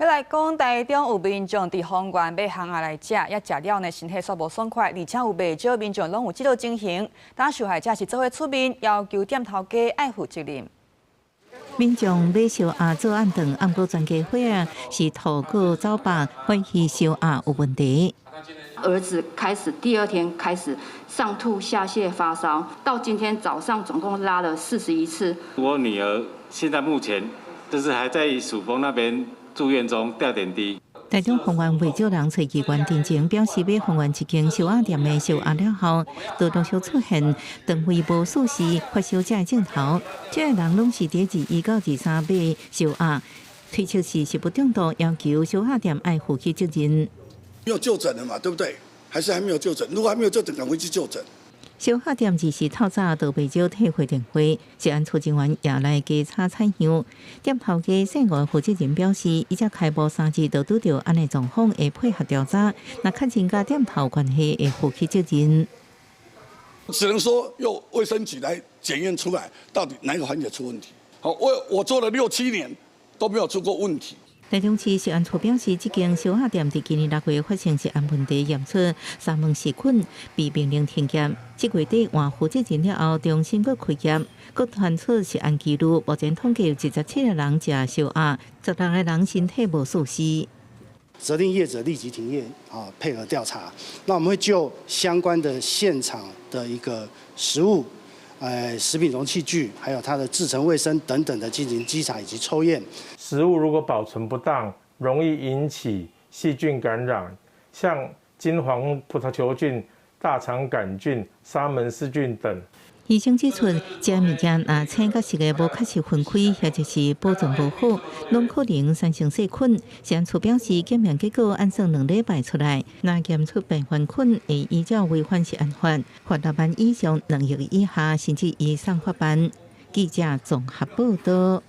欲來講，台中有民眾佇豐原買烘仔來食，抑食了呢身體煞無爽快，而且有袂少民眾攏有這個情形。當受害者是做伙出面要求店頭家愛負責任。民眾買燒鴨做暗頓，毋過全家伙仔是吐閣走腹，懷疑燒鴨有問題。兒子開始第二天開始上吐下瀉發燒，到今天早上總共拉了41次。我女兒現在目前就是還在曙光那邊住院中吊點滴。台中豐原袂少人揣議員陳情，表示買豐原一間燒鴨店的燒鴨了後，就陸續出現腸胃無舒適、發燒這个症頭。這个人攏是佇21到23買燒鴨，推測是食物中毒，要求燒鴨店愛負起責任。沒有就診了嘛，對不對？還是還沒有就診？如果還沒有就診，趕快去就診。燒鴨店二四透早都袂少退貨電話，食安處人員也來稽查採樣。店頭家姓吳負責人表示，伊才開幕3日就拄著按呢狀況，會配合調查。若確認佮店頭關係，會負起責任。只能說由衛生局來檢驗出來，到底哪一個環節出問題。好，我做了六七年都沒有出過問題。台中市食安處表示，這間燒鴨店佇今年6月發生食安問題，驗出沙門氏菌，被命令停業。這月底換負責人了後，重新閣開業，閣傳出食安紀錄。目前統計有27個人食燒鴨，16個人身體無舒適。責令業者立即停業，啊，配合調查。那我們會就相關的現場的一個食物、食品容器具，還有它的製程衛生等等的進行稽查以及抽驗。食物如果保存不當，容易引起細菌感染，像金黃葡萄球菌、大腸桿菌、沙門氏菌等。醫生指出，這物件若青佮熟的無確實分開，或者是保存無好，攏可能產生細菌。食安處表示，檢驗結果按算2禮拜出來，若檢出病原菌，會依照違反食安法，罰6萬以上2億以下，甚至移送法辦。記者綜合報道。